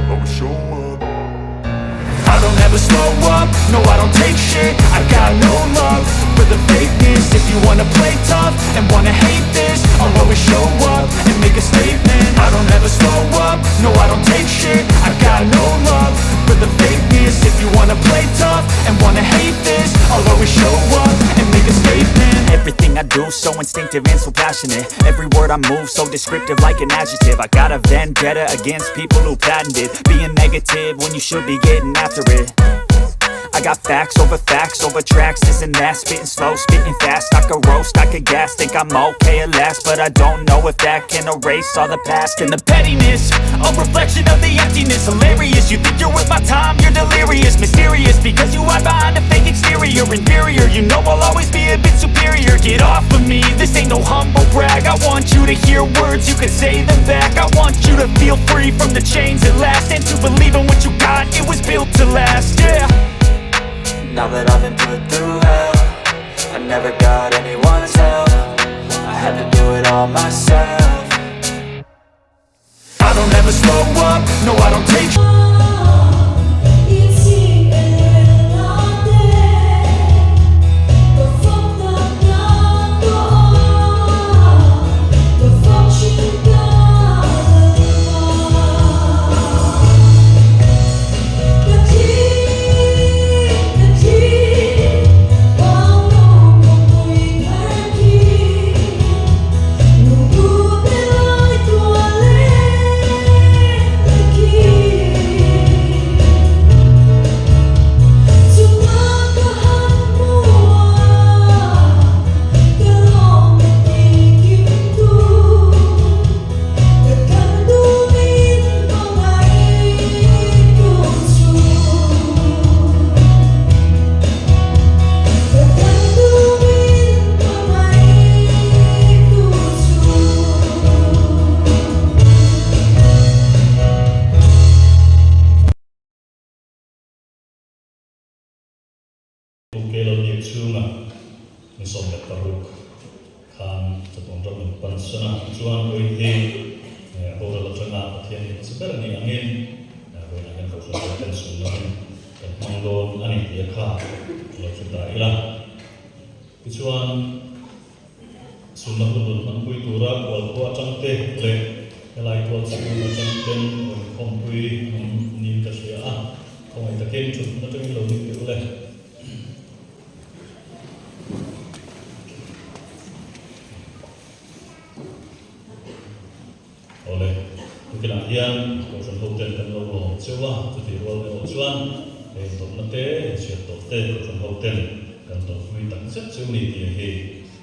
I'll always show up. I don't ever slow up, no I don't take shit. I got no love for the fakeness. If you wanna play tough and wanna hate this, I'll always show up and make a statement. I don't ever slow up, no I don't take shit. I got no love for the fakeness. If you wanna play tough and wanna hate this, I'll always show up and make a statement. Everything I do, so instinctive and so passionate. Every word I move, so descriptive like an adjective. I got a vendetta against people who patented being negative when you should be getting after it. I got facts over facts over tracks, this and that. Spitting slow, spitting fast, I could roast, I could gas. Think I'm okay at last, but I don't know if that can erase all the past and the pettiness, a reflection of the emptiness. Hilarious, you think you're worth my time, you're delirious. Mysterious, because you hide behind a fake exterior. Inferior, you know I'll always be a bit superior. Get off of me, this ain't no humble brag. I want you to hear words, you can say them back. I want you to feel free from the chains at last, and to believe in what you got, it was built to last, yeah. Now that I've been put through hell, I never got anyone's help. I had to do it all myself. I don't ever slow up, no I don't take Pu Kelawlbiakchhunga ni 16 khan chatuan ram in pan san a, chuan vawiin hi boral atanga Pathian hi hmasa ber ni angin vawiinah hian Kohhran pawh ten sunna hun kan hmang dawn a ni tih a kha lo hre ta ila. Tichuan sunna hun rawn hmanpui tura kualkhua atang te leh helai tual chhung atang ten rawn khawmpui an awm niin ka hria a, khawngaih takin thut atangin lo ning teh u le. Awle, tukinah hian Kohhran hoten kan lo lawm cheu a, chutih rual erawh chuan hei tawrhna te, inchhiat tawh te Kohhran hoten kan tawrhpui tak zet cheu ni tih hi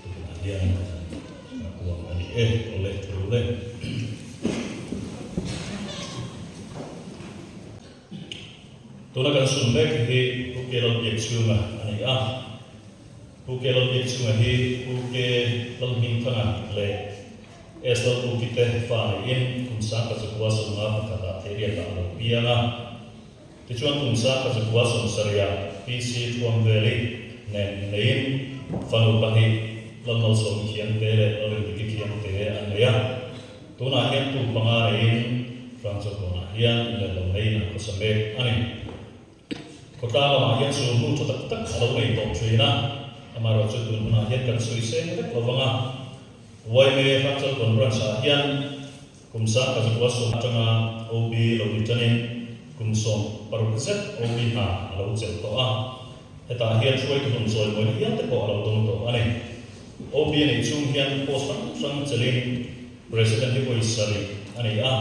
tukinah hian kan kuang a ni e. Awle, thu le. Tuna kan sun mek hi Pu Kelon Biakchhunga a ni a. Pu Kelon Biakchhunga hi Pu K Lalhmingthanga leh S Lalbuki te fa niin kum 1951 ah Theiriatah a lo piang a. Tichuan kum 1970 ah PC Thuamveli nen neiin fanu pahnih Lalmalsawmi Khiangte leh Lalrindiki Khiangte an nei a. Tunah hian tu panga neiin Hrangchawkawnah hian in leh lo neiin an khawsa mek a ni. Khawtlang lamah hian sul hnu tha tak tak a lo nei tawh thin a, amaherawhchu tun hunah hian kan sawi seng vek lo vang a. YMA Hrangchawkawn Branch-ah hian kum 1910 atanga OB lo ni tanin kum 16 zet OB hna a lo chelh tawh a, hetah hian hruaitu hlun chawimawi hial te pawh a lo dawng tawh a ni. OB a nih chung hian post hrang hrang chelin President hi vawi sarih a ni a,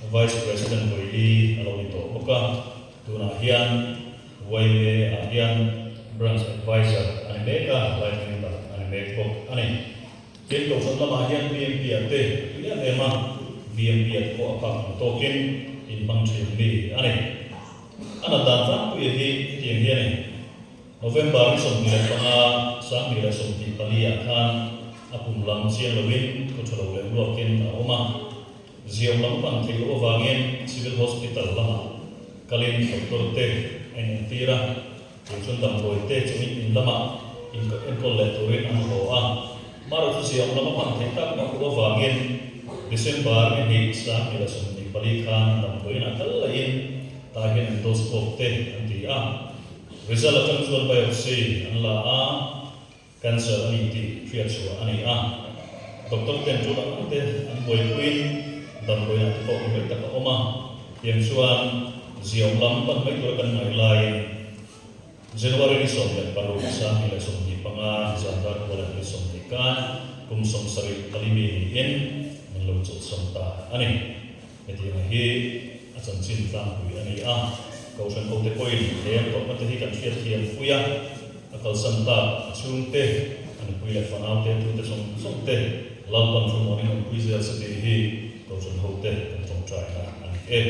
Vice President vawi li a lo ni tawh bawk a. Tunah hian YMA ah hian Branch Advisor a ni mek a, Life Member a ni mek bawk a ni. Tin, Kohhran lamah hian BMP ah te a tui em em a, BMP ah te pawh a phak ang tawkin inhmang thin mi a ni. A nat dan tlangpuia hi hetiang hi a ni. November ni 25, 2024 ah khan a pum lam chiang loin khaw tha lo leh luakin a awm a. Ziaw lam pan theih loh avangin Civil Hospital lamah kalin doctor te a inentir a, tun chuan damdawi te chungin in lamah enkawl leh turin an haw a. Marawh chu ziaw lam a pan theih tak mah loh avangin December ni hnih 2024 khan damdawiinah kal lahin. Endoscope te an ti a. Result atang chuan biopsy an la a, cancer a ni tih hriatchhuah a ni a. Doctor ten tul ang ang te an buaipuiin damdawiinah te pawh hmei tak a awm a. Tiang chuan ziaawm lam pan mai tura kan ngaih laiin January ni 16 2025 zan dar kuala ni 20 khan kum 74 mi niin min lo chawlhsawm ta a ni. Hetiang hi a chanchin tlangpui a ni a, Kohhran hote pawhin he tawrhna te hi kan hriatthiam pui a, a kalsan tak a chhungte, a nupui leh fanaute, tute zawng zawng te Lalpan thlamuanin awmpui zel se tih hi Kohhran hote kan tawngtaina a ni e.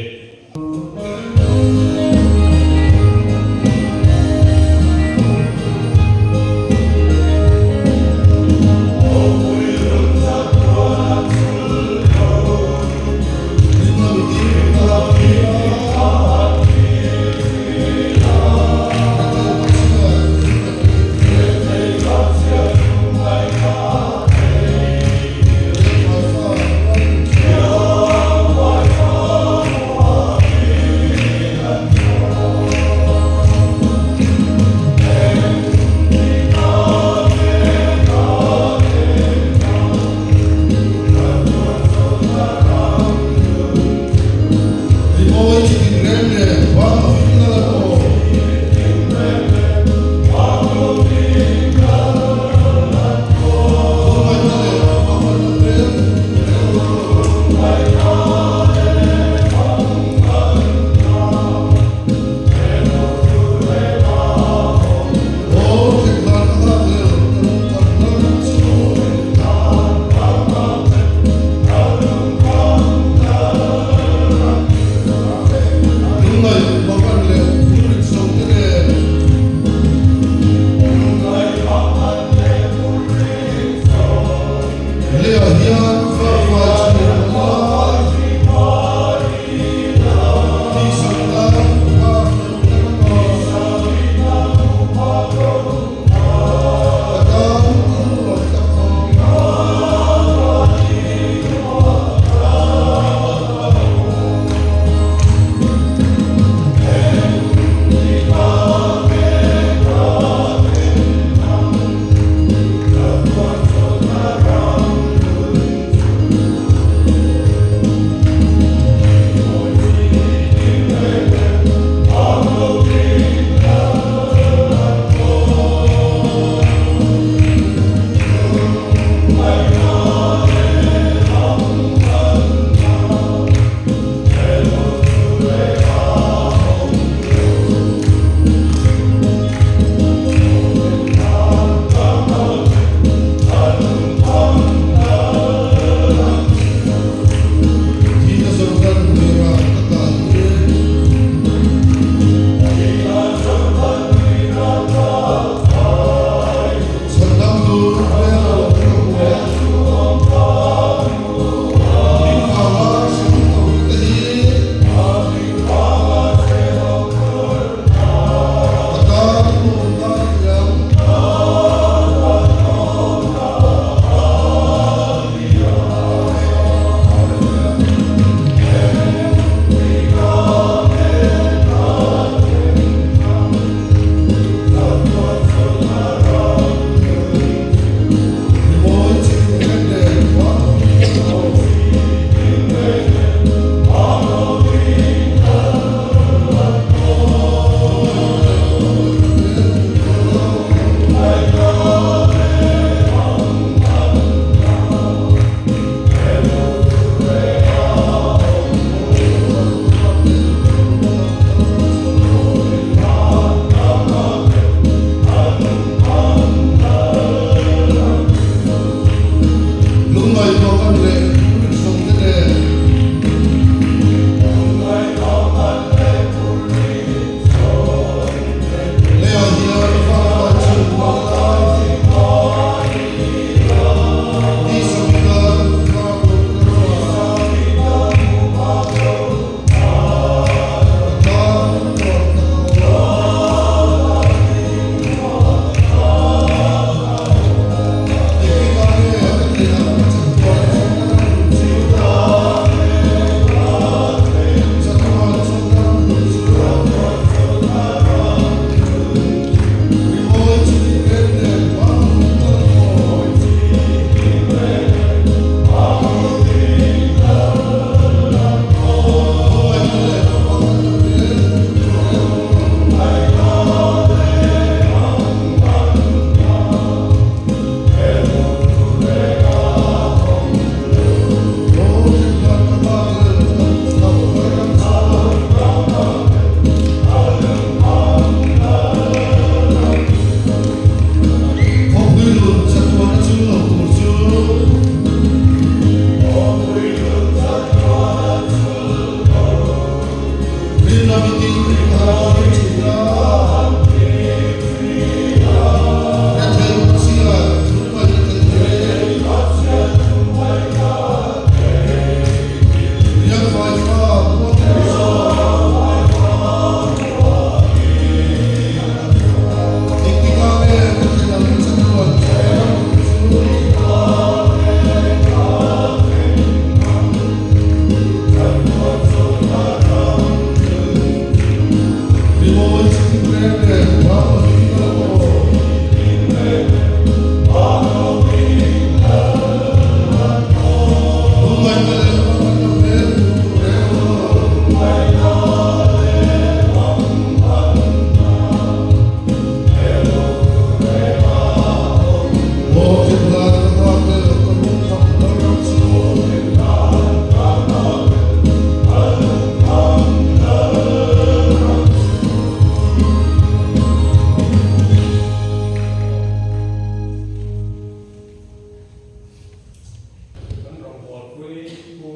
Kan rawngbawlpui Pu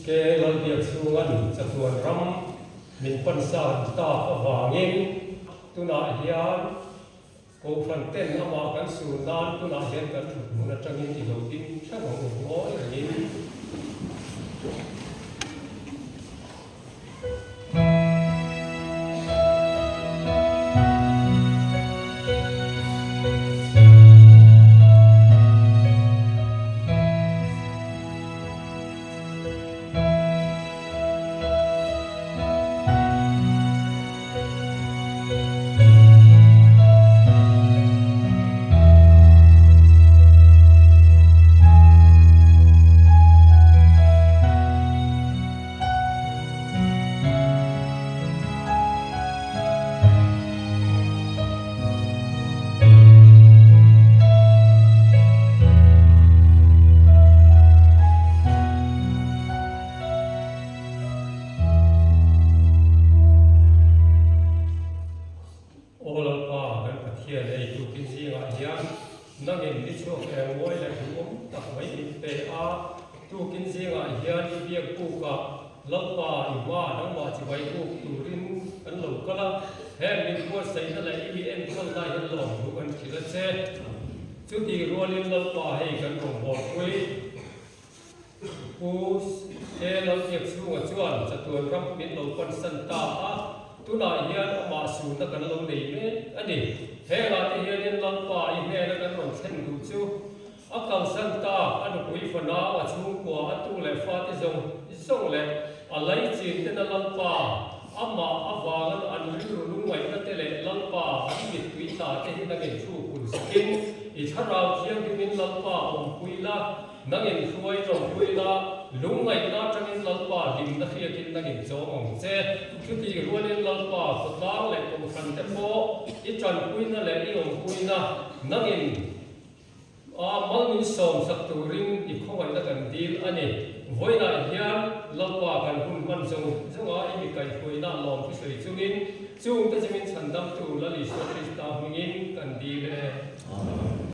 K. Lalbiakchhunga'n chatuan ram min pansa tak avangin tunah hian Kohhran ten amah kan sur nan tunah hian kan thut hmun atangin i lo ding theuh ang u ngawi rengin. Aw Lalpa, kan Pathian ei tukin zingah hian nangin ni chhuak eng mawi leh duhawm tak mai min pe a. Tukin zingah hian i biak bukah Lalpa i hma nangmah chibai buk turin kan lo kal a, heng min buatsaihna leh i mi enkawlna hian lawmthu kan hrilh a che. Chutih rualin Lalpa hei kan rawngbawlpui. Pu He Lalbiak chhunga chuan chatuan ram min lo pansan ta a, tunah hian amah sunna kan lo nei mek a ni. Hengah te hianin Lalpa i hnena kan rawn thlen duh chu a kalsan tak, a nupui fanau, a chhungkua, a tu leh fate zawng zawng leh a laichin tena Lalpa amah avanga an rilru lungngaihna te leh Lalpa an mittui tla te hi nangin thu kun sakin i thlarau thianghlimin Lalpa awmpui la. Nangin hruai lawmpui la, lungngaihna atangin Lalpa hlimna hriatin nangin chawm ang che. Chutih rualin Lalpa khawtlang leh kohhran te pawh i tanpuina leh i awmpuina nangin a mal min sawmsak turin i khawngaihna kan dil a ni. Vawiinah hian Lalpa kan hun hman zawng zawnga i mi kaihhruaina lawm thusawi chungin chungte chu min chhandamtu Lal Isua Krista hmingin kan dil e. Amen.